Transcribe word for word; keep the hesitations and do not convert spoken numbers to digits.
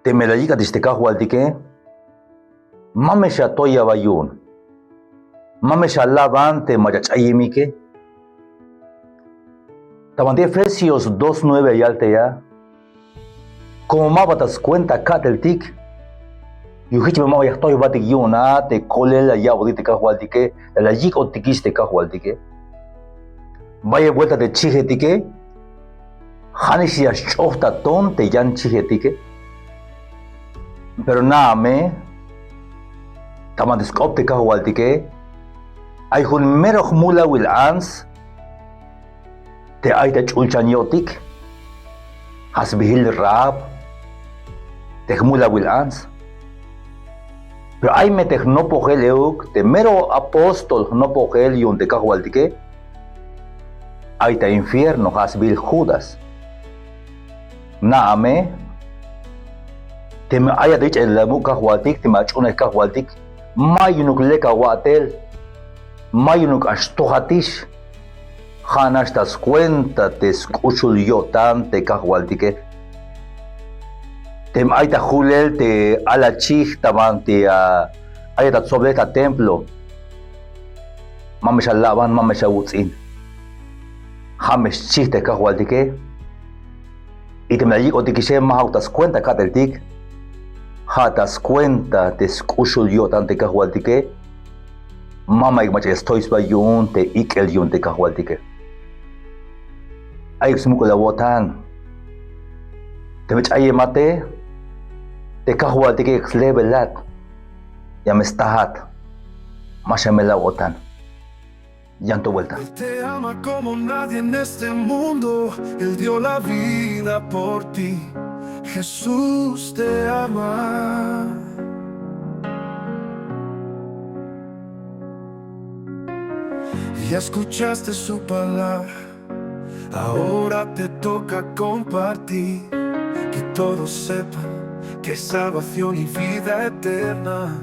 Teme la yik'atix te Kajwaltike, ma me xatoy aba yu'un. Ma me xalaban te mach'a ch'ayemike. Ta banti Efesios dos nueve ya yal te ya: Como ma ba ta skuenta ka'teltik, yu'un jich me ma ba ya jtoy jbatik yu'un a te kolel la ya'botik te Kajwaltike, la yik'otikix te Kajwaltike. Bayel buelta te chijetike ja'nix ya xch'oj ta ton te yan chijetike. Pero na'a me, ta banti sk'op te Kajwaltike, ay jun mero jmulawil ants te ay ta ch'ulchan yo'tik. Ja' sbiil Rahab, te jmulawil ants. Pero ay me te jnopojel euk, te mero apóstol jnopojel yu'un te Kajwaltike, ay ta infierno, ja' sbiil Judas. Na'a me, teme ayat ta ich'el muk' Kajwaltik, teme ach'uunej Kajwaltik, ma yu'unuk lek awa'tel, ma yu'unuk k'ax tojatix. Ja' nax ta skuenta te sk'uxul yo'tan te Kajwaltike. Teme ay ta julel te alachij ta banti, a, ayat ta tsoblej ta templo, ma me xalaban, ma me xawuts'in. Ja' me xchij te Kajwaltike. Y teme la yik'otikixe, ma ja'uk ta skuenta ka'teltik, ja' ta skuenta te sk'uxul yo'tan te Kajwaltike. Ma mayuk mach'a ya stoy sba yu'un te ik'el yu'un te Kajwaltike. Ayuk smuk'ul awo'tan. Teme ch'ayemate, te Kajwaltike yak slebelat. Ya me stajat. Ma xamel awo'tan. Yan to buelta. Él te ama como nadie en este mundo. Él dio la vida por ti. Jesús te ama. Ya escuchaste su palabra. Ahora te toca compartir. Que todos sepan que hay salvación y vida eterna.